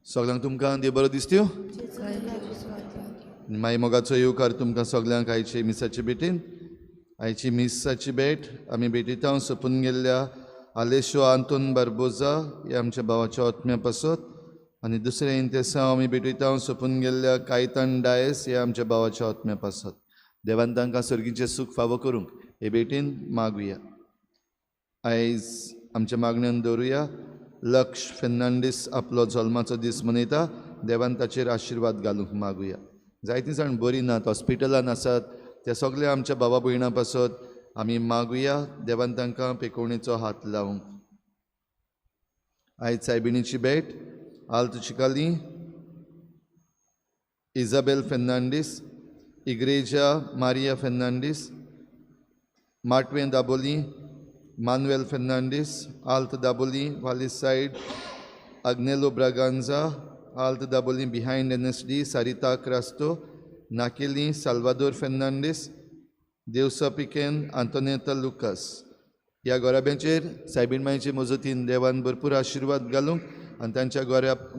सगळ्यांक तुमकां देव बरो दिसत्यो. माई मोगाचो येवकार तुमकां सगळ्यांक आयचे मिसाचे भेटीन. आयची मिसाची भेट आमी भेटीता सोंपून गेल्ल्या आलेशो आंतोन बार्बोजा ह्या आमच्या भावाच्या आत्म्या पासत आनी दुसरें इंतेसांव आमी भेटयता सोंपून गेल्ल्या कायतान डायस ह्या आमच्या भावाच्या आत्म्या पासत. देवान तांकां सर्गीचें सूख फावो करूंक हे भेटीन मागुया. आयज आमच्या मागण्यान दवरुया लक्ष फेर्नांडीस आपलो जल्माचो दीस मनयता. देवान ताचेर आशिर्वाद घालूंक मागुया. जायतीं जाण बरीं नात, हॉस्पिटलान आसात, त्या सगल्या आमच्या भावा भयणां पासत आमी मागुया देवान तांकां पेकोवणेचो हात लावंक. आयज सायबिणीची भेट आल्त चिकाली, इजाबेल फेर्नांडीस, इग्रेजा मारिया फेर्नांडीस, माटवें दाबोली, मानुएल फेर्नांडीस, आल्त दाबोली, वालीसायड, Agnelo Braganza, Alt Dabolim behind NSD, Sarita Crasto, Nakeli, Salvador Fernandes, Devsa Piquen, Antonietta Lucas. ह्या गोराब्यांचेर सायबीण मायचे मजतीन देवान भरपूर आशिर्वाद घालूंक आनी तांच्या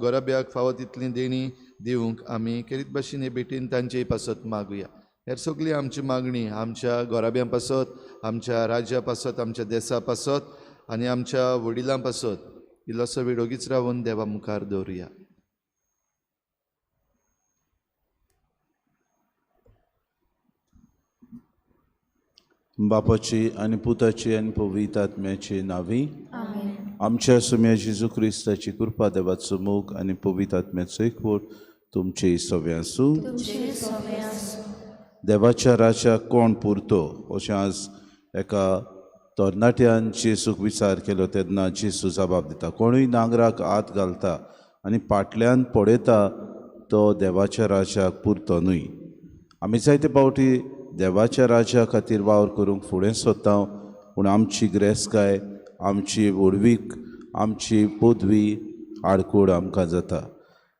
गोराब्याक फावो तितली देणी दिवंक आमी केरीत भाशेन हे भेटीन तांचे पासत मागुया. हेर सगळी आमची मागणी आमच्या गोराब्यां पासत, आमच्या राज्या पासत, आमच्या देसा पासत आनी आमच्या वडिलां पासत इल्लोसो वेळ ओगीच रावन देवा मुखार दवरुया. बापाची आनी पुताची आनी पवित्र आत्म्याची नांवी आमच्या सुम्या जेजू क्रिस्ताची कृपा, देवाचो मोग आनी पवित्र आत्म्याचो एकवट तुमचे सगळें आसूं. देवाच्या राज्याक कोण पुरतो अशें आज एका तरणाट्यान जेजूक विचार केलो तेन्ना जेजू जबाब दिता, कोणूय नांगराक हात घालता आनी फाटल्यान पळयता तो देवाच्या राज्याक पुरतो न्हय. आमी जायते फावटी देवाच्या राज्या खातीर वावर करूंक फुडें सोदता, पूण आमची ग्रेसकाय, आमची व्हडवीक, आमची पदवी आडकोड आमकां जाता.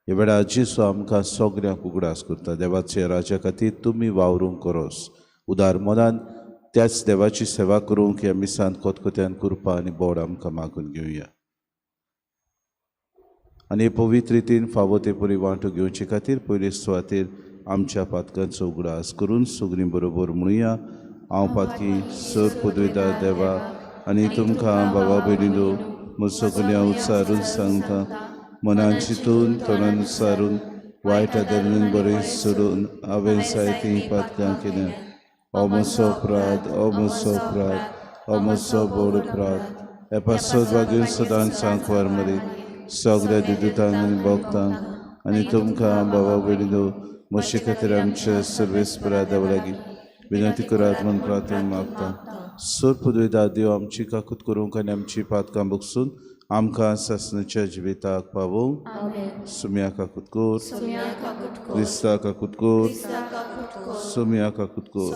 ह्या वेळार जेजू आमकां सगळ्यांक उगडास करता, देवाच्या राज्या खातीर तुमी वावरूंक करोस. उदार मनान त्याच देवाची सेवा करूंक ह्या मिसान खतखत्यान कृपा आनी बोड आमकां मागून घेवया आनी पवित्र रितीन फावो ते परी वांटो घेवचे खातीर पयले सुवातेर आमच्या पातकांचो उगडास करून सगळीं बरोबर म्हणुया, हांव पातकी सर पदवेदार देवा आनी तुमकां बाबा भयणीनो म्हजो गुन्यांव उच्चारून सांगता, मनान चिंतून तोंडान उच्चारून वायट आदरान बरें सोडून हांवें जायतीं पातकां केल्या. हो म्हजो अपराध, हो म्हजो अपराध, हो म्हजो व्हड अपराध. हे पासत वागून सदांच सांकवार मरे सगळ्या दिदुतांक आनी भक्तांक आनी तुमकां बाबा भयणीनो म्हजे खातीर आमच्या सर्वेस्परा देवा लागीं विनंती करात म्हूण प्रार्थना मागता. सर पदवेदार देव आमची काकूत करूंक आनी आमची पातकां बगसून आमकां सासणाच्या जिविताक पावोवंक. सुम्या काकूत कर, क्रिस्ता काकूत कर, सुम्या काकूत कर.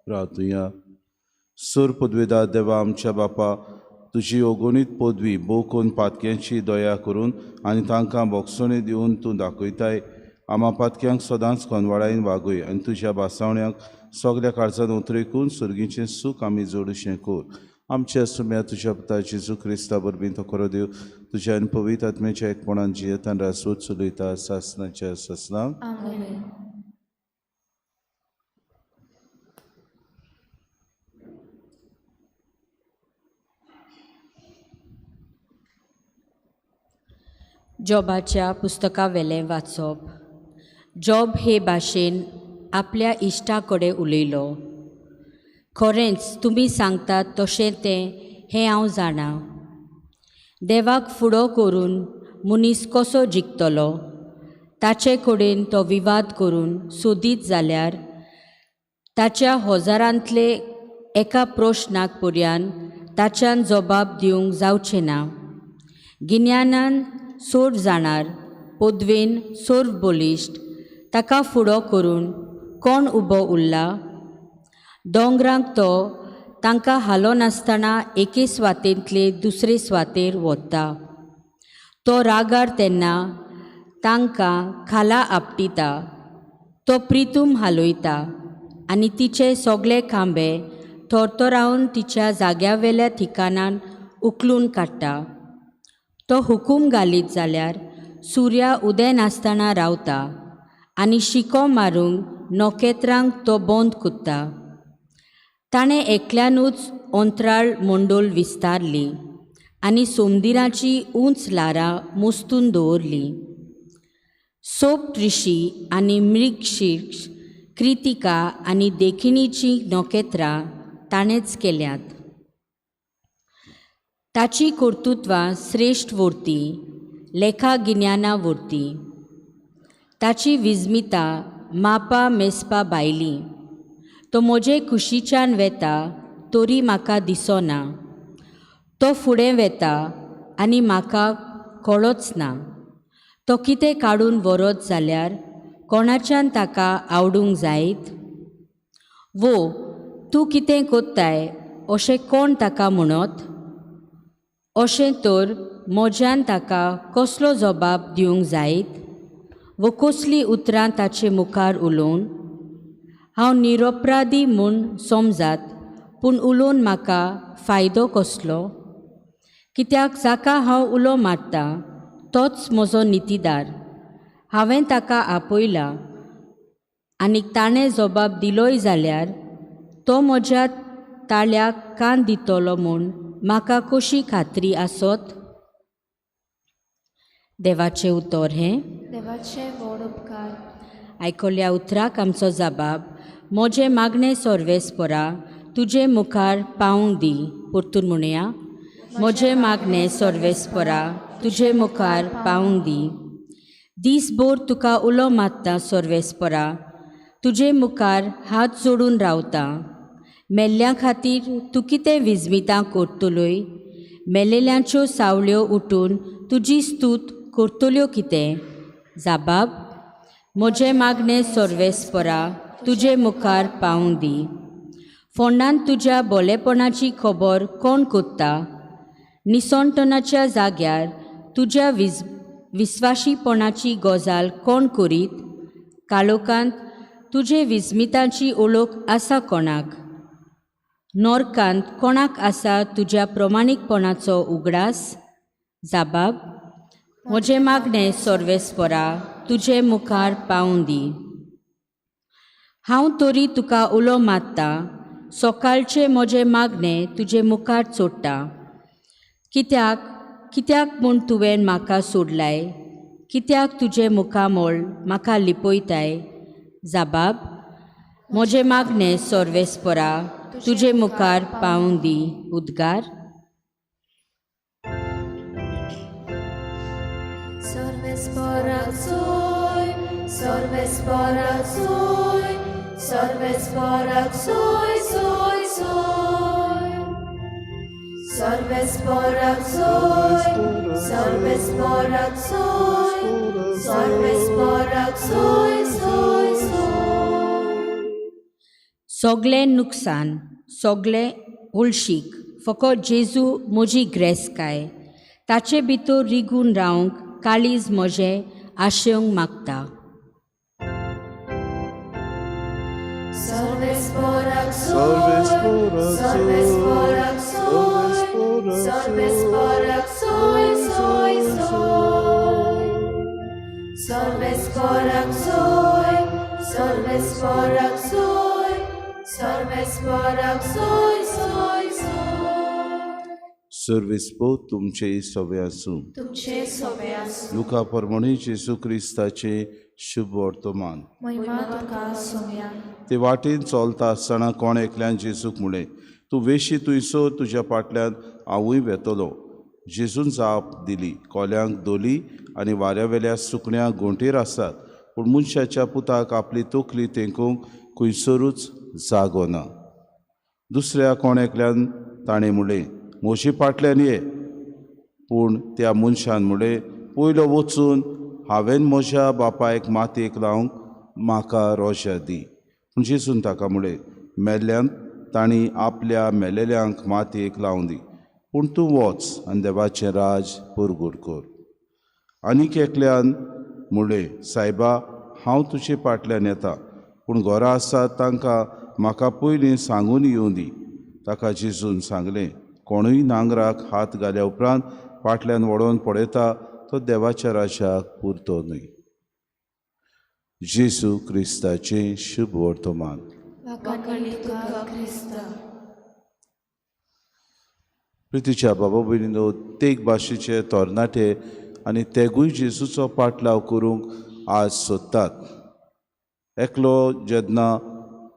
प्रार्थुया. सर पदवेदार देवा आमच्या बापा, तुजी अगणीत पदवी बोकून पातक्यांची दया करून आनी तांकां बोगसणी दिवन तूं दाखयताय. आमा पातक्यांक सदांच कोनवाडायन वागय आनी तुज्या भासावण्याक सगळ्या काळजान उतरेकून सर्गीचें सूख आमी जोडुशें कर. आमच्या सुम्या तुज्या पुता जेजू क्रिस्ता वरवीं तो खरो देव तुज्या आनी पवित्र आत्म्याच्या एकपणान जियेतान रासोत चलयता सासणाच्या सासणाक. जॉबाच्या पुस्तकावेलें वाचप. जॉब हे भाशेन आपल्या इश्टा कडेन उलयलो. खरेंच तुमी सांगतात तशें तें हें हांव जाणा. देवाक फुडो करून मनीस कसो जिखतलो? ताचे कडेन तो विवाद करून सोदीत जाल्यार ताच्या हजारांतले एका प्रश्नाक पर्यान ताच्यान जबाब दिवंक जावचें ना. गिन्यानान सोड जाणार, पदवेन सोर बलिश्ट, ताका फुडो करून कोण उबो उरला? दोंगरांक तो तांकां हालोनासतना एके स्वातेंतले दुसरे स्वातेर वता. तो रागार तेन्ना तांकां खाला आपटिता. तो प्रितूम हालयता आनी तिचे सगळे खांबे थरथरावन तिच्या जाग्यावेल्या ठिकाणान उखलून काडटा. तो हुकूम घालीत जाल्यार सुर्या उदयनासतना रावता आनी शिको मारूंक नखेत्रांक तो बंद कोत्ता. ताणें एकल्यानूच अंतराळ मंडळ विस्तारली आनी सोमदिराची उंच ल्हारां मुस्तून दवरली. सोप ऋषी आनी मृगशीर्ष, कृतिका आनी देखिणीचीं नखेत्रां ताणेंच केल्यांत. ताची कर्तृत्वां श्रेश्ठ वरती, लेखा गिन्याना वरती. ताची विस्मिता मापा मेजपा भायली. तो म्हजे कुशीच्यान वेता तरी म्हाका दिसना. तो फुडें वेता आनी म्हाका कळच ना. तो कितें काडून व्हरत जाल्यार कोणाच्यान ताका आवडूंक जायत? वो तूं कितें कोत्ताय अशें कोण ताका म्हणत? अशें तर म्हज्यान ताका कसलो जबाब दिवंक जायत? वो कसलीं उतरां ताचे मुखार उलोवन? हांव निरपराधी म्हूण समजात, पूण उलोवन म्हाका फायदो कसलो? कित्याक जाका हांव उलो मारतां तोच म्हजो नितीदार. हांवें ताका आपयला आनी ताणें जबाब दिलोय जाल्यार तो म्हज्या ताळ्याक कान दितलो म्हूण म्हाका कशी खात्री आसत? देवाचें उतर हें. देवाचे व्हड उपकार. आयकल्या उतराक आमचो जबाब. म्हजें मागणें सर्वेस्परा तुजे मुखार पावूंक दी. परतून म्हणया, म्हजें मागणें सर्वेस्परा तुजे मुखार पावूंक दी. दीसभर तुका उलो मारता सर्वेस्परा, तुजे मुखार हात जोडून रावता. मेल्ल्या खातीर तूं कितें विस्मितां करतलोय? मेलेल्यांच्यो सावळ्यो उठून तुजी स्तूत करतल्यो कितें? जाबाब, म्हजें मागणें सर्वेस्परा तुजे मुखार पावूंक दी. फोंडान तुज्या बोलेपणाची खबर कोण कोत्ता? निसणटनाच्या जाग्यार तुज्या विस्वाशीपणाची गजाल कोण करीत? काळोखांत तुजे विस्मिताची ओळख आसा कोणाक? नोरकांत कोणाक आसा तुज्या प्रमाणीकपणाचो उगडास? जाबाब, म्हजें मागणें सर्वेस्परा तुजे मुखार पावूं दी. हांव तरी तुका उलो मारता, सकाळचें म्हजें मागणें तुजे मुखार चोडटा. कित्याक कित्याक म्हूण तुवें म्हाका सोडलाय? कित्याक तुजें मुखामळ म्हाका लिपयताय? जाबाब, म्हजें मागणें सर्वेस्परा तुजे मुखार पावूं दी. उद्गार. सर्वेस्पराक सोय, सर्वेस्पराक सोय, सर्वेस्पराक सोय, सोय, सोय. सर्वेस्पराक सोय, सर्वेस्पराक सोय, सर्वेस्पराक सोय, सोय, सोय. सगळें नुकसान, सगळें हळशीक, फकत जेजू म्हजी ग्रेसकाय. ताचे भितर रिगून रावंक काळीज म्हजें आशेवंक मागता. सर्वेस्पराक सोय, सर्वेस्पराक सोय, सर्वेस्पराक सोय, सोय, सोय. सर्वेस्पराक सोय, सर्वेस्पराक सोय, सर्वेस्पराक सोय, सोय, सोय. सर्वेस्पोर तुमचे सवे आसूं. तुमचे सोबे आसूं. लुका प्रमाणे जेजू क्रिस्ताचे शुभ वर्तमान. महिमा तुका सोम्या. ते वाटेन चलता आसतना कोण एकल्यान जेजूक म्हणलें, तूं वेशी थंयसर तुज्या फाटल्यान हांवूय वेतलो. जेजून जाप दिली, कोल्यांक धोली आनी वाऱ्यावेल्या सुकण्या घोंटेर आसात, पूण मनशाच्या पुताक आपली तकली तेंकूंक खंयसरूच जागो ना. दुसऱ्या कोण एकल्यान ताणें म्हणलें, म्हजे फाटल्यान ये. पूण त्या मनशान म्हणलें, पयलो वचून हांवें म्हज्या बापायक मातयेक लावंक म्हाका रोजा दी. पूण जेजून ताका म्हणलें, मेल्ल्यान तांणी आपल्या मेलेल्यांक मातयेक लावं दी, पूण तूं वच आनी देवाचें राज पुरगूट कर. आनीक एकल्यान म्हणलें, सायबा, हांव तुजे फाटल्यान येता, पूण घरा आसात तांकां म्हाका पयलीं सांगून येवं दी. ताका जेजून सांगलें, कोणूय नांगराक हात घाल्या उपरांत फाटल्यान वडोवन पळयता तो देवाच्या राज्याक पुरतो न्हय. जेजू क्रिस्ताचें शुभ वर्तमान. प्रितीच्या बाबा भयणीनो, तेग भाशेचे तरणाटे आनी तेगूय जेजूचो पाटलाव करूंक आज सोदतात. एकलो जेन्ना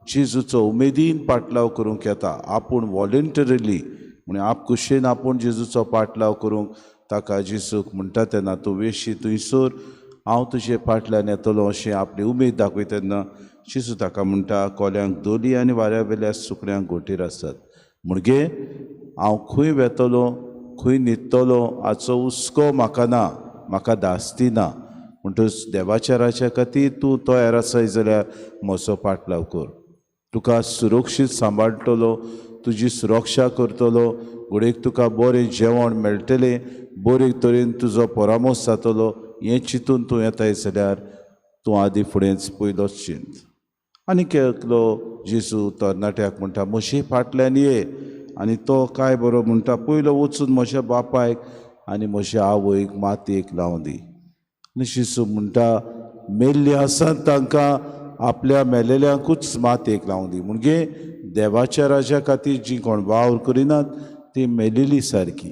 जेजूचो उमेदीन पाटलाव करूंक येता, आपूण वॉलंटरिली म्हणजे आपखुशेन आपूण जेजूचो पाटलाव करूंक ताका जेजूक म्हणटा तेन्ना तूं वेशी थंयसर हांव तुजे फाटल्यान येतलो अशें आपली उमेद दाखयता तेन्ना जेजू ताका म्हणटा, कोल्यांक दोली आनी वाऱ्या वेल्या सुकण्यांक गोटीर आसात, म्हणगे हांव खंय वेतलो खंय न्हिदतलो हाचो हुस्को म्हाका ना, म्हाका धास्ती ना. म्हणटच देवाच्या राज्या खातीर तूं तयार आसाय जाल्यार म्हजो पाटलाव कर. तुका सुरक्षीत सांबाळटलो, तुजी सुरक्षा करतलो, घडयेक तुका बरें जेवण मेळटलें, बरे तरेन तुजो परामर्श जातलो. हें चिंतून तूं येताय जाल्यार तूं आदी फुडेंच पयलोच चिंत. आनी एकलो जेजू तरणाट्याक म्हणटा, म्हजे फाटल्यान ये. आनी तो काय बरो म्हणटा, पयलो वचून म्हज्या बापायक आनी म्हज्या आवयक मातयेक लावन दी. आनी जेजू म्हणटा, मेल्ली आसात तांकां आपल्या मेलेल्यांकूच मातयेक लावन दी. म्हणजे देवाच्या राज्या खातीर जी कोण वावर करिनात ती मेलेली सारकी,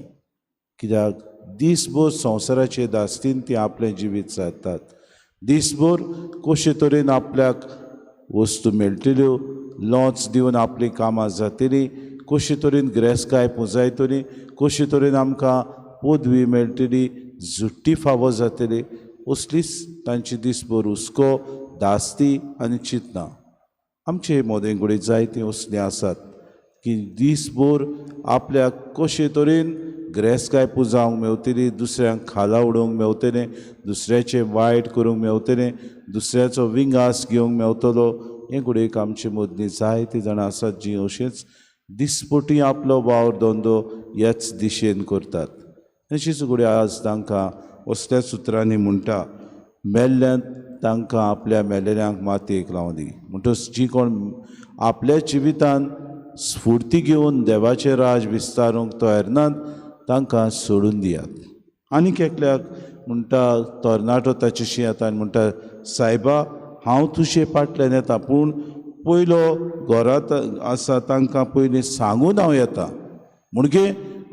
कित्याक दीसभर संवसाराचे दास्तीन ती आपलें जिवीत सारतात. दीसभर कशे तरेन आपल्याक वस्तू मेळटल्यो, लोंच दिवन आपलीं कामां जातलीं, कशे तरेन गिरेस्तकाय पुंजायतली, कशे तरेन आमकां पदवी मेळटली, झुट्टी फावो जातली, असलीच तांची दीसभर हुस्को, दास्ती आनी चिंतना. आमचे मदें घडये जायतीं असलीं आसात की दीसभर आपल्याक कशे तरेन गिरेस्तकाय पुंजावंक मेवतली, दुसऱ्यांक खाला उडोवंक मेवतलें, दुसऱ्याचें वायट करूंक मेवतलें, दुसऱ्याचो विंगास घेवंक मेवतलो. हें घडयेक आमचे मदलीं जायतीं जाणां आसात जीं अशेंच दिसपटी आपलो वावर धंदो ह्याच दिशेन करतात. तशीच घडये आज तांकां असल्याच उतरांनी म्हणटा, मेल्ल्यान तांकां आपल्या मेलेल्यांक मातयेक लावन दी. म्हणटच जी कोण आपल्या जिवितान स्फुर्ती घेवन देवाचें राज विस्तारूंक तयार नात तांकां सोडून दियात. आनीक एकल्याक म्हणटा, तरणाटो ताचेशी येता आनी म्हणटा, सायबा हांव तुजे फाटल्यान येता, पूण पयलो घरांत आसा तांकां पयलीं सांगून हांव येता. म्हणजे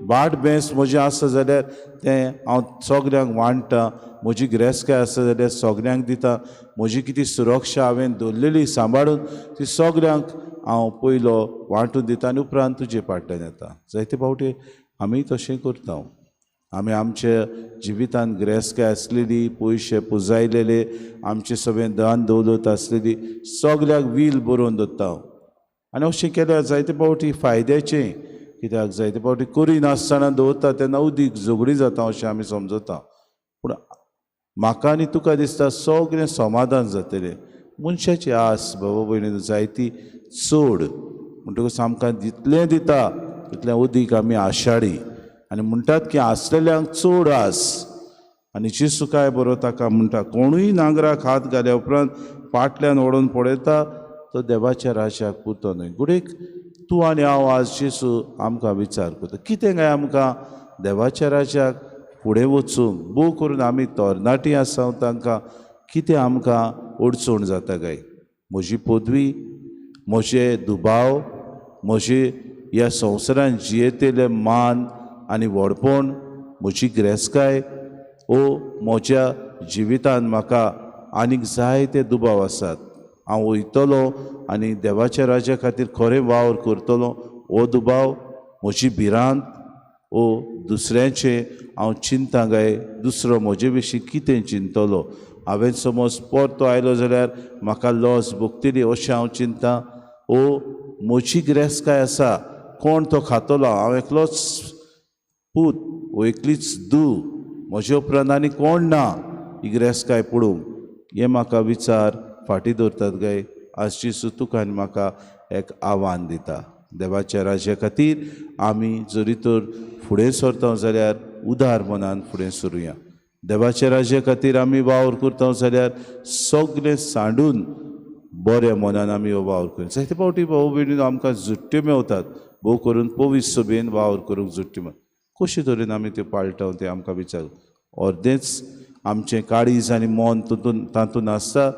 भाट बेंस म्हजें आसा जाल्यार तें हांव सगल्यांक वांट्टा, म्हजी गिरेस्तकाय आसा जाल्यार सगल्यांक दिता, म्हजी कितें सुरक्षा हांवें दवरलेली सांबाळून ती सगल्यांक हांव पयलो वांटून दिता आनी उपरांत तुजे फाटल्यान येता. जायते फावटी आमी तशें करता. आमी आमच्या जिवितान गिरेस्तकाय आसलेली, पयशे पुंजायलेले, आमचे सगळें दान दवलत आसलेली सगल्याक वील बरोवन दवरता. आनी अशें केल्यार जायते फावटी फायद्याचें, कित्याक जायते फावटी करिनासतना दवरता तेन्ना उदीक झगडी जाता अशें आमी समजता. पूण म्हाका आनी तुका दिसता सगळें समाधान जातलें. मनशाची आस बाबा भयणी जायती चड, म्हणटकच आमकां जितलें दिता तितलें उदीक आमी आशाडी. आनी म्हणटात की आसलेल्यांक चड आस. आनी जेजू काय बरो ताका म्हणटा, कोणूय नांगराक हात घाल्या उपरांत फाटल्यान ओडून पळयता तो देवाच्या राज्याक पुरतो न्हय. घडयेक तूं आनी हांव आज जेजू आमकां विचार करता, कितें काय आमकां देवाच्या राज्याक फुडें वचूंक भोव करून आमी तरणाटीं आसा तांकां कितें आमकां अडचण जाता काय? म्हजी पदवी, म्हजे दुबाव, म्हजे ह्या संवसारान जियेतले मान आनी व्हडपण, म्हजी गिरेस्तकाय, ओ म्हज्या जिवितान म्हाका आनीक जायते दुबाव आसात. हांव वयतलो आनी देवाच्या राज्या खातीर खरें वावर करतलो हो दुबाव, म्हजी भिरांत, ओ दुसऱ्याचें हांव चिंता काय दुसरो म्हजे विशीं कितें चिंतलो, हांवें समज परतो आयलो जाल्यार म्हाका लॉस भोगतली अशें हांव चिंता, ओ म्हजी गिरेस्तकाय आसा कोण तो खातलो, हांव एकलोच पूत ओ एकलीच धूव, म्हजे उपरांत आनी कोण ना ही गिरेस्तकाय पळोवंक. हें म्हाका विचार फाटीं दवरतात काय? आज जेजू तुका आनी म्हाका एक आव्हान दिता. देवाच्या राज्या खातीर आमी जरी तर फुडें सरता जाल्यार उदार मनान फुडें सरुया. देवाच्या राज्या खातीर आमी वावर करता जाल्यार सगळें सांडून बऱ्या मनान आमी हो वावर करूं. जायते फावटी भाव भयणीन आमकां झुट्ट्यो मेवतात, भोव करून पवित्र सभेन वावर करूंक झुट्ट्यो मेवतात. कशे तरेन आमी त्यो पाळटा तें आमकां विचार. अर्देंच आमचें काळीज आनी मन तातूंत आसता.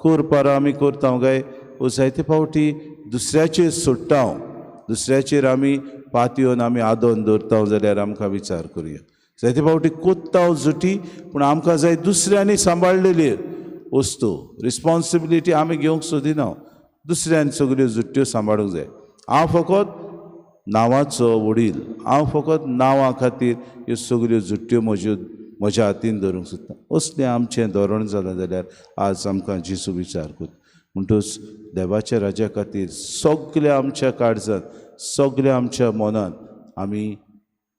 करपार आमी करता काय ओ जायते फावटी दुसऱ्याचेर सोडटा, दुसऱ्याचेर आमी पातयेवन आमी आदोन दवरता जाल्यार आमकां विचार करुया. जायते फावटी कोत्ता जुटी पूण आमकां जाय दुसऱ्यांनी सांबाळलेली वस्तू, रिस्पोन्सिबिलिटी आमी घेवंक सोदिना. दुसऱ्यान सगल्यो जुट्ट्यो सांबाळूंक जाय. हांव फकत नांवाचो वडील, हांव फकत नांवा खातीर ह्यो सगल्यो जुट्ट्यो म्हज्यो म्हज्या हातीन धरूंक सोदता. असलें आमचें धोरण जालें जाल्यार आज आमकां जेजू विचार करता. म्हणटूच देवाच्या राज्या खातीर सगल्या आमच्या काळजांत, सगल्या आमच्या मनांत आमी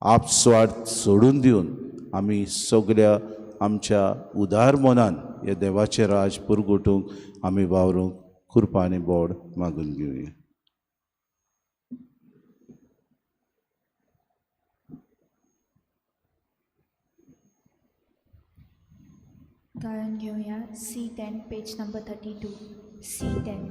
आपस्वार्थ सोडून दिवन आमी सगल्या आमच्या उदार मनान ह्या देवाचें राज पुरगोटूंक आमी वावरूंक कृपा आनी बोड मागून घेवया. गायन घेऊया C10 page number 32 C10.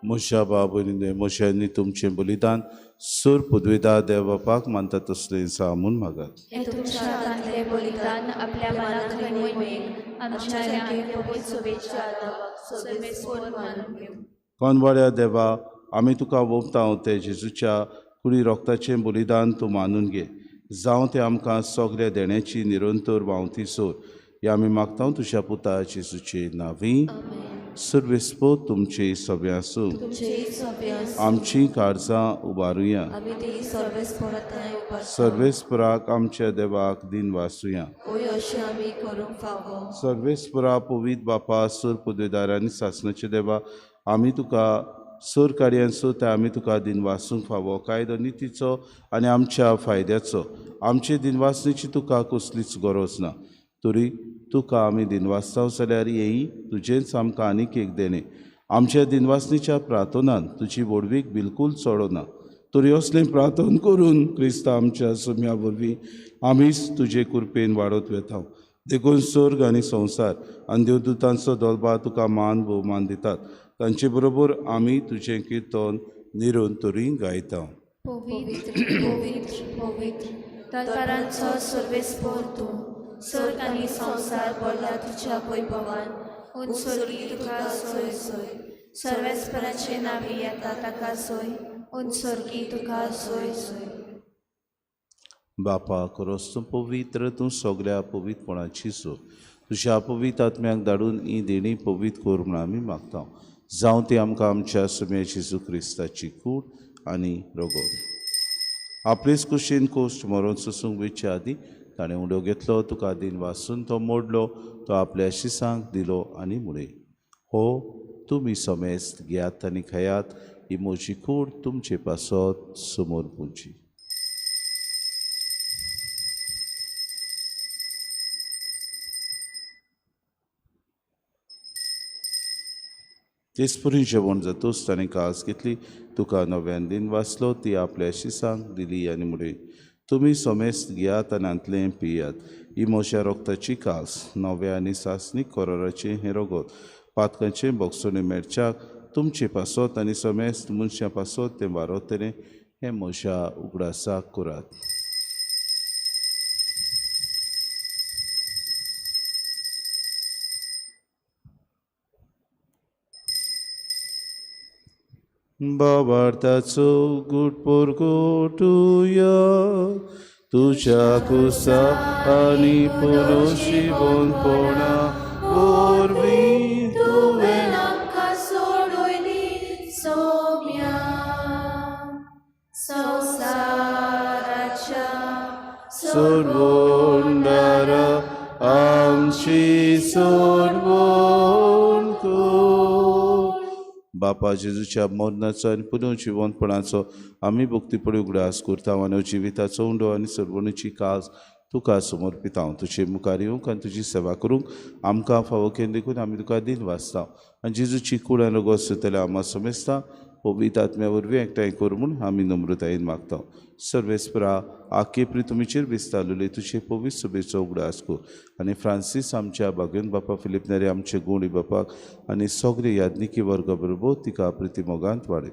म्हज्या बाबा म्हज्यांनी तुमचें बलिदान सूर पदवेदा देव बापाक मानता तसलें सा म्हूण मागात. बलिदान आपल्या कोनवाड्या देवा, आमी तुका वोपता तें जेजूच्या कुडी रोगताचें बलिदान तूं मानून घे, जावं तें आमकां सगल्या देण्याची निरंतर व्हांवती सोर. ह्या आमी मागता तुज्या पुता जेजूचे नांवी. सर्वेस्पो तुमचे सगळे आसूं. आमची काळजां उबारुया. सर्वेस्पराक आमच्या देवाक दिन वासुया. सर्वेस्परा पवित्र बापा, सर पदवेदार आनी सासणाचे देवा, आमी तुका सर कार्यान सोता आमी तुका दिनवासूंक फावो कायदो नितीचो आनी आमच्या फायद्याचो. आमचे दिनवासणेची तुका कसलीच गरज ना, तरी तुका आमी दिनवासता जाल्यार येई तुजेंच आमकां आनीक एक देणें. आमच्या दिनवासणेच्या प्रार्थनान तुजी व्हडवीक बिलकूल चडना, तरी असलें प्रार्थना करून क्रिस्ता आमच्या सुम्या वरवीं आमीच तुजे कृपेन वाडत वेता. देखून स्वर्ग आनी संवसार आनी देवदूतांचो दोलबा तुका मान भोवमान दितात. तांचे बरोबर आमी तुजें किर्तन निरंतरी गायता. पवित्र पवित्र पवित्र दरबारांचो सर्वेस्पर तूं, स्वर्ग आनी संवसार भरला तुज्या वैभवान. उंचोली तुका सोय सोय, सर्वेस्पराचे नांवी येता ताका सोय, उंचोली तुका सोय सोय. बापा, खरोच तूं पवित्र, तूं सगल्या पवित्रपणाची सो. तुज्या पवित्र आत्म्याक धाडून ही देणी पवित्र कर म्हूण आमी मागता. जावं ती आमकां आमच्या सुम्या जेजू क्रिस्ताची कूड आनी रोगोत. आपलेच कुशीन कोश्ट मरोन सोसूंक वयचे आदीं ताणें उडो घेतलो, तुका दिन वासून तो मोडलो, तो आपल्या शिसांक दिलो आनी म्हळें, हो तुमी समेस्त घेयात आनी खायात, ही म्हजी कूड तुमचे पासत समोर पुजी. तेच परी जेवण जातूच ताणें कास घेतली, तुका नव्यान दिन वाचलो, ती आपल्या शिसांक दिली आनी म्हणलें, तुमी समेस्त घेयात आनी हांतलें पियात. ही म्हज्या रोगताची कास, नव्या आनी सासणीक कराराचें हें रगत, पातकांचें भोगसणें मेळच्याक तुमचे पासत आनी समेस्त मनशां पासत तें वारतलें. हें म्हज्या उगडासाक करात. बाबार्थाचो गुट पोरगोटुया तुज्या कुसा आनी पुरुशिवनपणा वरवीं तुवें आमकां सोडयली सोम्या संवसाराच्या सोडवणदारा आमची सोडवण कर. बापा जेजूच्या मरणाचो आनी पुनर्जिवनपणाचो आमी भक्तीपणी उगडास करता आनी जिविताचो उंडो आनी सोडवणीची काज तुका समर्पिता. तुजे मुखार येवंक आनी तुजी सेवा करूंक आमकां फावो केली देखून आमी तुका दिन वाचता आनी जेजूची कूड आनी रगत सोदतले आमा समेस्ता पवित्र आत्म्या वरवीं एकठांय कर म्हूण आमी नम्रतायेन मागता. सर्वेस्परा आखे प्रितुमीचेर विस्तारलेले तुजे पवित्र सभेचो उगडास कर आनी फ्रांसीस आमच्या बागेन बापा फिलीप नेरी आमचे गुणी बापाक आनी सगळे याज्ञिकी वर्गा बरोबर तिका प्रितीमोगांत वाडय.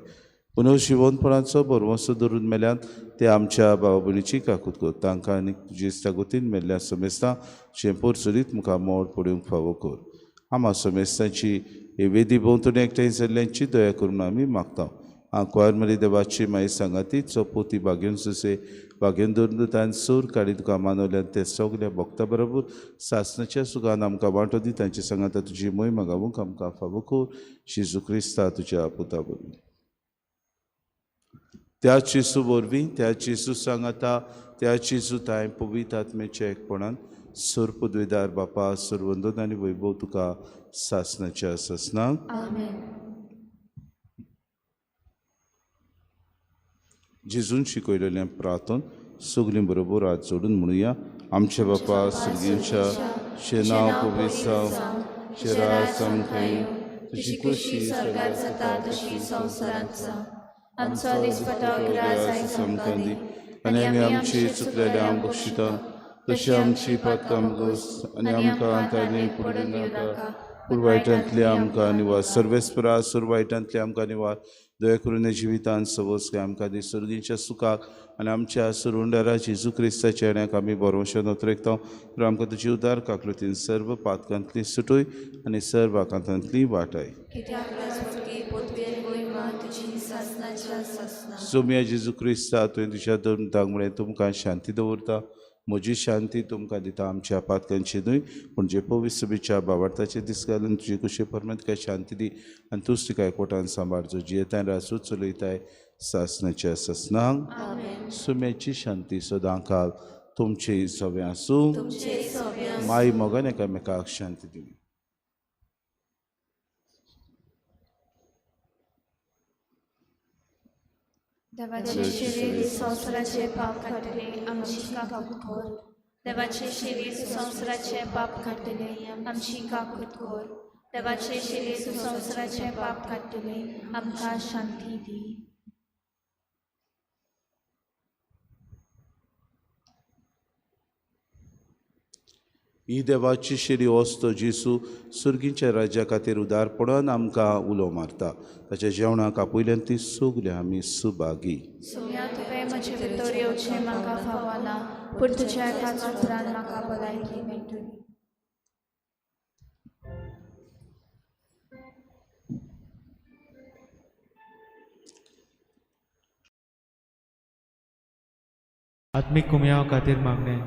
पुनर्जिवनपणाचो भरवंसो धरून मेल्यान ते आमच्या भावा भयणीची काकूत कर. तांकां आनी तुजे इश्टागतीन मेल्ल्या समेस्तां चेंपोर चलीत मुखार मोड पडूंक फावो कर. आमा समेस्तांची हे वेदी भोंवतणी एकठांय जाल्ल्यांची दया करून आमी मागता. आंकवार देवाची माई सांगाती चोपोती बागेवन सुसे बागेवन धरून सूर काडी तुका मानवल्यान ते सगल्या भक्ता बरोबर सासणाच्या सुखान आमकां वांटो दी. तांचे सांगाता तुजी मोहिमा गावूंक आमकां फावो कर. जेजू क्रिस्ता तुज्या पुता वरवीं. त्या जेजू वरवीं, त्या जेजू सांगाता, त्या जेजू तांय पवित्र आत्म्याच्या एकपणान सर्व पदवेदार बापा सर्वंदन आनी वैभव तुका सासणाच्या सासणाक. आमेन. जेजून शिकयलेलें प्रार्थन सगळीं बरोबर हात जोडून म्हणुया. आमच्या बापा सर्गींच्या तुजें नांव पवित्र जावं, तुजें राज आमकां येवं, तुजी खुशी स्वर्गात जाता तशी संवसारांत जावं. आमचो दिसपटो ग्रास आयज आमकां दी आनी आमी आमची चुकलेल्या बक्षिता तशी आमची पातकां गोस आनी आमकां तांणी पडून नाका, पूण वायटांतली आमकां निवार. सर्वेस्परा सर्व वायटांतली आमकां निवार. दया करून जिवितान सवस काय आमकां दी सर्गीच्या सुखाक आनी आमच्या सुरुंडारा जेजू क्रिस्ताच्या येण्याक आमी भरवंशा नोतरेकता. तर आमकां तुजी उदार काकलुतीन सर्व पातकांतली सुटय आनी सर्व आकांतांतली वाटाय. सोम्या जेजू क्रिस्ता तुवें तुज्या दोन म्हळें तुमकां शांती दवरता, म्हजी शांती तुमकां दिता. आमच्या पातकांची न्हय पूण जे पवित्र सभेच्या बावार्थाचे दीस घालून तुजे कुशे परमेत तुका शांती दी आनी तूंच तिका एकवटान सांबाळ जो जियेताय राजू चलयताय सासणाच्या सासणाक. सुम्याची शांती सदां काल तुमचे सगळें आसूं. माई मोगान एकामेकाक शांती दिली. देवाचे शरीर संवसाराचे पाप काडटले आमची काकूत कर. देवाचे शरीर संवसाराचे पाप काडटले आमची काकूत कर. देवाचे शरीर संवसाराचे पाप काडटले आमकां शांती दी. ही देवाची शिरी वस्त जेजू सुर्गीच्या राज्या खातीर उदारपणान आमकां उलो मारता. ताच्या जेवणाक आपयल्यान ती सगळीं आमी सुभागी. सोम्या तुवें म्हजे भितर येवचें म्हाका फावना, पूण तुज्या एकाच उतरान म्हाका भलायकी मेळटली. आत्मीक कुमयाव खातीर मागणें.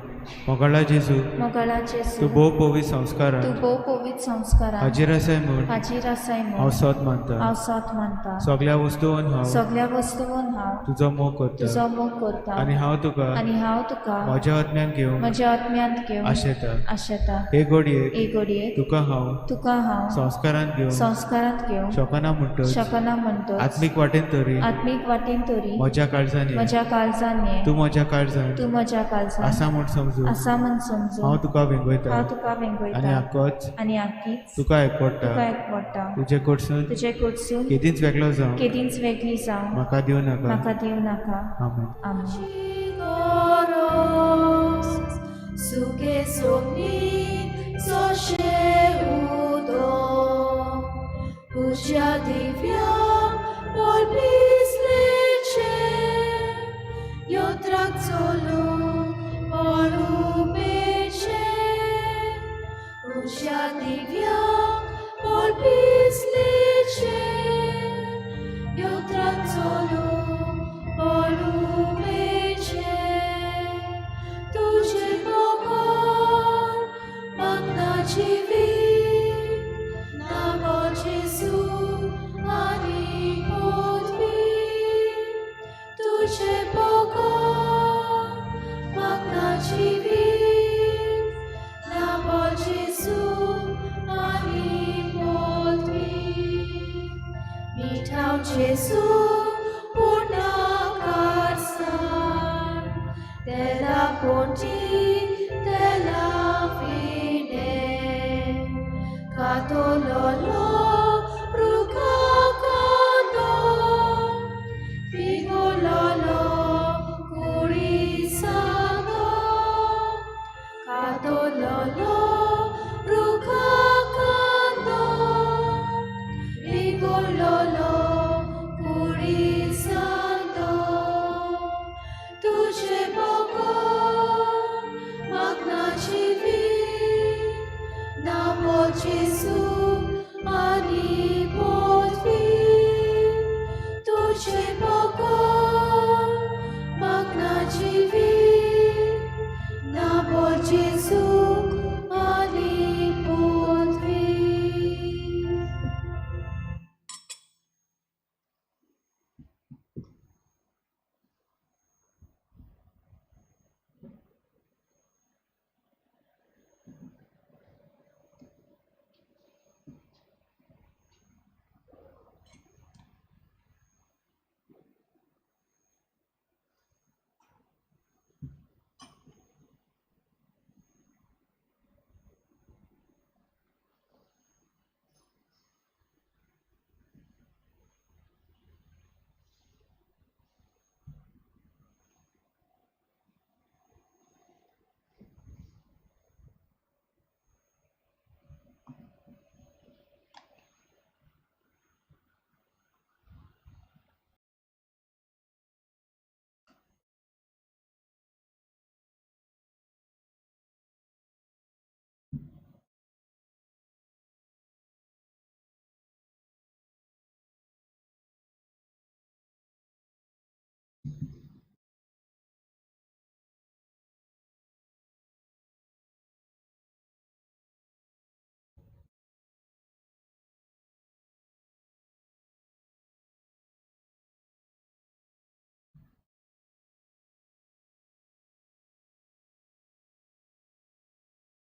मोगाळा जेजू, मोगाळा जेजू, तूं भोव पवित्र संस्कारान तूं भोव पवित्र संस्कारान हाजीर आसाय म्हूण हाजीर आसाय म्हूण हांव सत मानता. हांव सत मानता. सगळ्या वस्तून हांव सगळ्या वस्तून हांव तुजो मोग करता तुजो मोग करता आनी हांव तुका आनी हांव तुका म्हज्या आत्म्यान घेवंक म्हज्या आत्म्यांत घेवन आशेता. आशेता. हे घडयेक हे घडयेक तुका हांव तुका हांव संस्कारान घेवंक संस्कारांत घेवंक शकना म्हणटच शकना म्हणटच आत्मीक वाटेन तरी आत्मीक वाटेन तरी म्हज्या काळजान ये. म्हज्या काळजान ये. तूं म्हज्या काळजान तूं म्हज्या काळजान आसा म्हूण समजून समजून आसा म्हण समजून हांव तुका वेंगयता हांव तुका वेंगयता आनी आकोच आनी आकीच तुका एकवडटा तुका एकवडटा. तुजे कडसून तुजे कडसून केदींच वेगळो जावं केदींच वेगळी जावं म्हाका दिवं नाका. म्हाका दिवं नाका. आमेन. आमेन.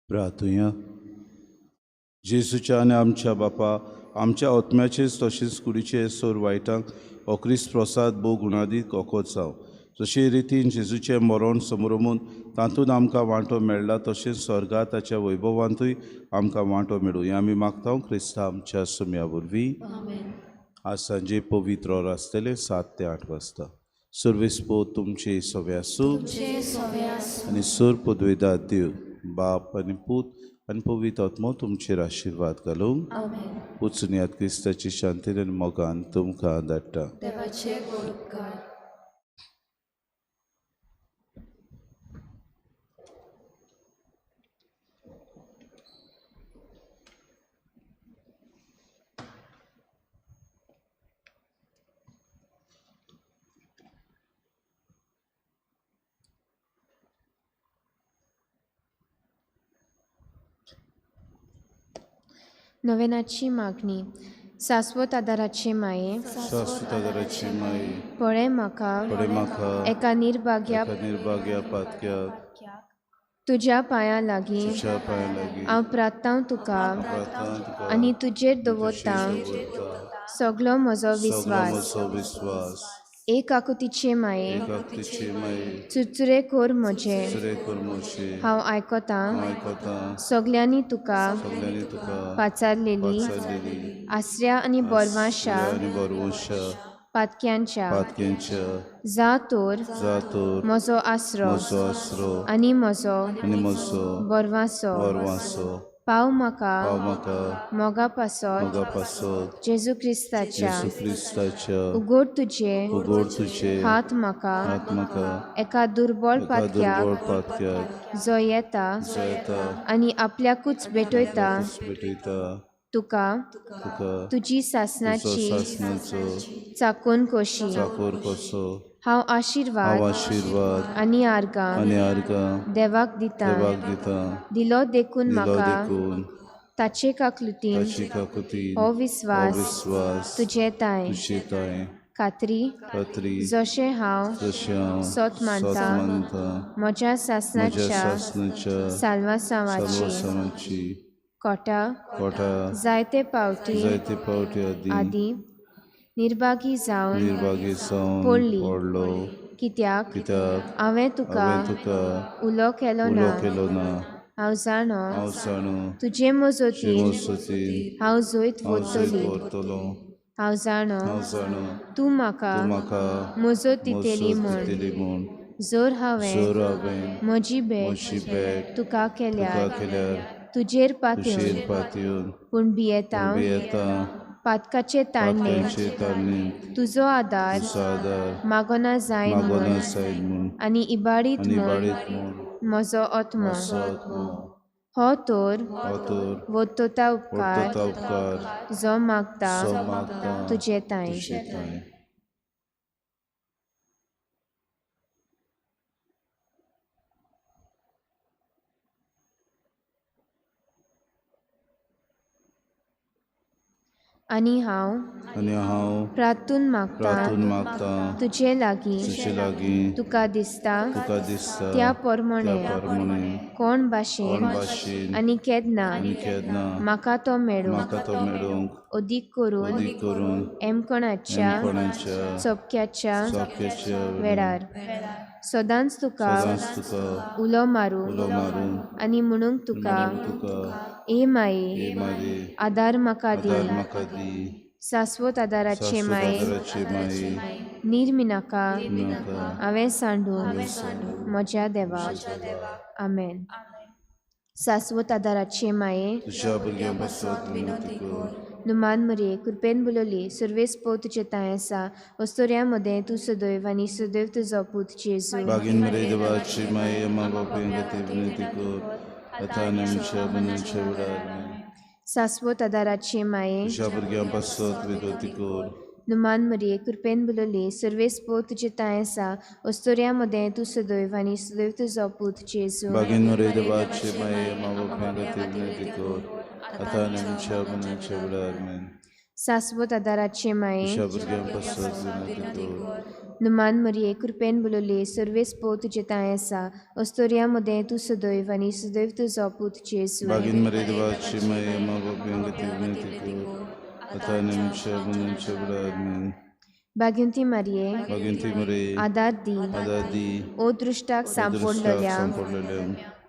प्रार्थुया. जेजूच्या आनी आमच्या बापा आमच्या आत्म्याचेच तशेंच कुडीचे सोर वायटांक हो क्रिस्त प्रसाद भोव गुणादीक ओकोत जावं. जशे रितीन जेजूचें मरण समरमून तातूंत आमकां वांटो मेळ्ळा तशेंच स्वर्गात ताच्या वैभवांतूय आमकां वांटो मेळूं हें आमी मागता क्रिस्ता आमच्या सुम्या वरवीं. आज सांजे पवित्र ऑर आसतलें 7 ते 8 वाजता. सर्वेस्पोत तुमचे सवे आसूं आनी सर पदवेदार देव बाप आनी पूत आनी पवित्र आत्मो तुमचेर आशिर्वाद घालूंक. वचुनयात क्रिस्ताची शांतीन आनी मोगान तुमकां धाडटा. नोवेनाची मागणी. शाश्वत आदाराचे माये, शाश्वत आदाराची माये, पळय म्हाका एका निर्भाग्या पातक्याक तुज्या पांयां लागीं हांव प्रार्थांव तुका आनी तुजेर दवरतां सगलो म्हजो विस्वास. एक आकुतीचे माये, एकाकुतीचे माये, चुरचुरे कोर म्हजे, चुरचुरे कोर म्हजे, हांव आयकतां, हांव आयकतां, सगल्यांनी तुका, सगल्यांनी तुका पाचारलेली, पाचारलेली, आसऱ्या आनी बोरवांशा, आसऱ्या आनी बोरवंशा, पातक्यांच्या, पातक्यांच्या, जा तर, जा तर, म्हजो आसरो, म्हजो आसरो, आनी म्हजो, आनी म्हजो, बोरवांसो, बोरवांसो, पाव म्हाका, पाव म्हाका, मोगा पासत, मोगा पासत, जेजू क्रिस्ताच्या, जेजू क्रिस्ताच्या, उगड तुजे, उगड तुजे, हात म्हाका, हात म्हाका, एका दुर्बळ एका पातक्याक, दुर्बळ पातक्याक, जो येता, जो येता, आनी आपल्याकूच भेटयता, आपल्याकूच भेटयता, तुका, तुका, तुजी तुजो सासनाची, सासणाचो, चाकोन कशी, चाकोर कसो, हांव आशिर्वाद, हांव आशिर्वाद, आनी आर्गां, आनी आर्गां, देवाक दिता, देवाक दिता, दिलो देखून दिलो म्हाका, देखून, ताचे काकलुतीन, ताची काकुतीन, हो विस्वास, हो विस्वास, तुजे तांय, तुजे तांय, खात्री, खात्री, जशें हांव, जशें हांव, सोत मानता, सोत मानता, म्हज्या म्हज्या सासणाच्या, सासणाच्या, साल्वासांवाची, साल्वासांवाची, कोटा, कोटा, जायते पावटी, जायते पावटी आदी, आदी, निर्भागी जावन, निर्भागी जावन, पडली, पडलो, कित्याक, कित्याक, हांवें तुका, हांवें तुका, उलो केलो उलो ना, केलो ना, हांव जाणो, हांव जाणो, तुजे मजतीन, मजतीन, हांव जैत हांव जैत व्हरतली, व्हरतलो, हांव जाणो, हांव जाणो, तूं म्हाका, तूं म्हाका, मजत दितली मजत म्हूण, दितली म्हूण, जर हांवें, जर हांवें, म्हजी भेट, म्हजी भेट, तुका केल्यार, तुका केल्यार, तुजेर पातयेवन, तुजेर पातयेवन, पूण भियेता, भियेता, पातकाचे ताणणे, पातकाचे ताणणे, तुजो आदार, तुजो आदार, मागना जायन मागना म्हूण, जायन म्हूण, आनी इबाडीत आनी म्हूण, इबाडीत म्हूण, म्हजो आत्मो, म्हजो आत्मो, हो तर, हो तर, वोत्तोता उपकार, वोत्तोता उपकार, जो मागता, जो मागता, तुजे तांय. तुजे तांय. आनी हांव, आनी हांव, प्रार्थून मागता, प्रार्थून मागता, तुजे लागीं, तुजे लागीं, तुका दिसता, तुका दिसता, त्या परमणे, त्या परमणे, कोण भाशेन, कोण भाशेन, आनी केन्ना, आनी केन्ना, म्हाका तो मेळूंक, म्हाका तो मेळूंक, अदीक करून, अदीक करून, एमकोणाच्या, एमकोणाच्या, चोपक्याच्या, चोपक्याच्या वेळार, सदांच तुका, सदांच तुका, उलो मारूंक, उलो मारूंक, आनी म्हणूंक तुका, तुका, ए माये, ए माये, आदार म्हाका दी, आदार म्हाका दी, सास्वत आदाराचे सास्वत माये, आदाराचे माये, निर्मिनाका, नाका, हांवें सांडून, म्हज्या देवा. आमेन. सास्वत आदाराचे माये, तुज्या भुरग्यां पासत विनंती कर, नुमान मरये, कृपेन बोलवली, सुर्वेस पो तुजे तांय आसा, वस्तुऱ्या मदें तूं सदैव आनी सदैव तुजो पूत जेजू. बागीन मरे देवाची माये, आम्हा पापयां खातीर विनंती कर, आतां आनी आमच्या मरणाच्या वेळार. आमेन. सास्वत आदाराचे माये, तुज्या भुरग्यां पासत विनंती कर, नुमान मरये, कृपेन बोलवली, सुर्वेस पो तुजे तांय आसा, वस्तुऱ्या मदें तूं सदैव आनी सदैव तुजो पूत जेजू. बागीन मरे देवाची माये, आम्हा पापयां खातीर विनंती कर, आतां आनी आमच्या मरणाच्या वेळार. आमेन. सास्वत आदाराचे माये, तुज्या भुरग्यां पासत विनंती कर, नुमान मरये, कृपेन बोलवली, सुर्वेस पो तुजे तांय आसा, वस्तुऱ्या मदें तूं सदैव आनी सदैव तुजो पूत जेजू. बागीन मरे देवाची माये, आम्हा पापयां खातीर विनंती कर, आतां आनी आमच्या मरणाच्या वेळार. आमेन. बाग्यंती मारये, बागिंती मरे, आदार दी, आदार दी, ओ दृश्टाक सांपडलेल्या, सांपडलेल्या,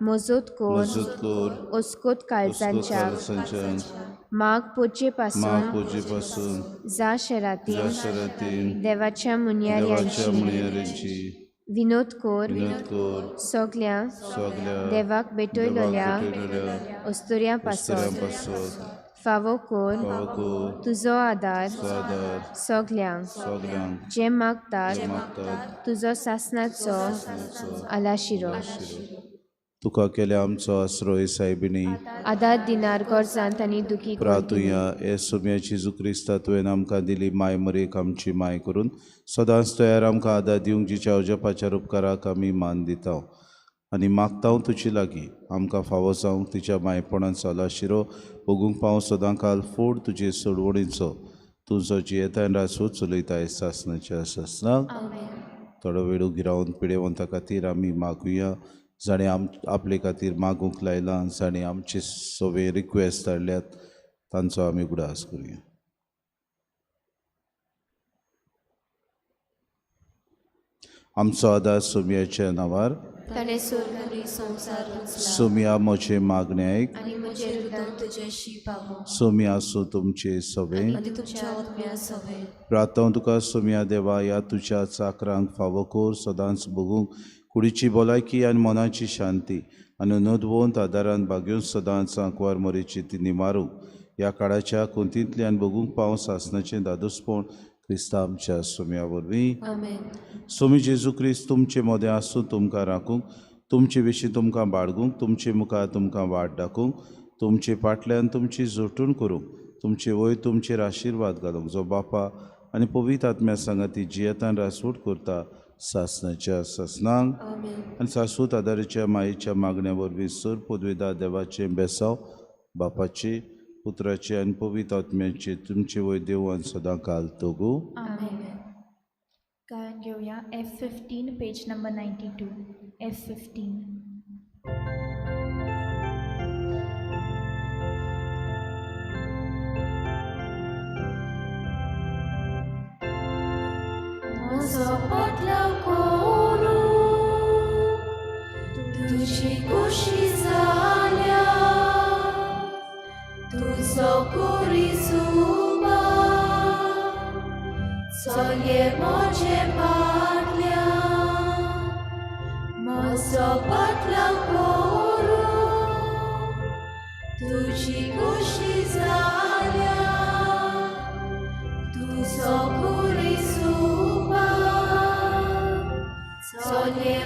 मजत कर, मजत कर, ओस्कोत काळजांच्या, काळजांच्या, माग पोचे पासून, माग पोचे पासून, जा शरातीन, जा शरातीन, देवाच्या देवाच्या मुनयाऱ्यांची, मुनयाऱ्यांची, विनोद कर, विनोद कर, सगल्या, सगल्या, देवाक भेटयलेल्या, भेटयलेल्या, अस्तुऱ्यां पासत, अस्तुऱ्यां पासत, फावो कर, फावो कर, तुजो आदार, तुजो आदार, सगल्यांक, सगल्यांक, जे मागतात, जे मागतात, तुजो सासणाचो आलाशिरो. तुका केल्या आमचो आसरो हे सायबिणी, आदार दिनार गरजांत आनी दुखी प्रातुया हे सोम्या जेजू क्रिस्ता तुवें आमकां दिली माय मरेक आमची माय करून सदांच तयार आमकां आदार दिवंक जिच्या अजपाच्या उपकाराक आमी मान दिता आनी मागता तुजे लागीं आमकां फावो जावंक तिच्या मायपणाचो आलाशिरो भोगूंक पावो सदां काल फोड तुजे सोडवणीचो तुजो जियेता आनी रासो चलयता सासणाच्या सासणाक. थोडो वेळ उगी रावन पिडेवंता खातीर आमी मागुया, जाणें आपले खातीर मागूंक लायलां, जाणें आमचे सगळे रिक्वेस्ट धाडल्यात तांचो आमी उगडास करुया. आमचो आदार सोमयाच्या नांवार. ताणें स्वर्ग आनी संवसार रचला. सोमया म्हजें मागणें आयक. आनी म्हजें रुदन तुजेशी पावो. सोमया आसूं तुमचे सवे. आनी तुमच्या आत्म्या सवे. प्रार्थना तुका सोमया देवा, ह्या तुज्या चाकरांक फावो कर सदांच भोगूंक कुडीची भलायकी आनी मनाची शांती आनी नदवंत आदारान भागेवन सदांच आंकवार मरेची ती निमारूंक ह्या काळाच्या कोंतींतल्यान भोगूंक पावस सासणाचें दादोसपण क्रिस्ता आमच्या सोम्या वरवीं. आमेन. सोमी जेजू क्रिस्त तुमचे मदें आसूं, तुमकां राखूंक, तुमचे विशीं तुमकां बाळगूंक, तुमचे मुखार तुमकां वाट दाखोवंक, तुमचे फाटल्यान तुमची जोटूण करूंक, तुमचे वयर तुमचेर आशिर्वाद घालूंक, जो बापा आनी पवित्र आत्म्या सांगाती जियेतान रासवट करता सासणाच्या सासणांक. आमेन. आनी सासूत आदाराच्या मायेच्या मागण्या वरवीं सर पदवेदार देवाचें बेसांव बापाचे पुत्राचे आनी पवित्र आत्म्याचे तुमचे वयर देव आनी सदां काल तगू. आमेन. गायन घेवया F15 page number 92. F15. म्हजो पोटलाव करूं तुजी खोशी जाल्या, तुजो कुरी सुबा चलये म्हजे पाटल्या. म्हजो पोटलाव करूं तुजी खोशी जाल्या, तुजो कुरी सुबा चलये.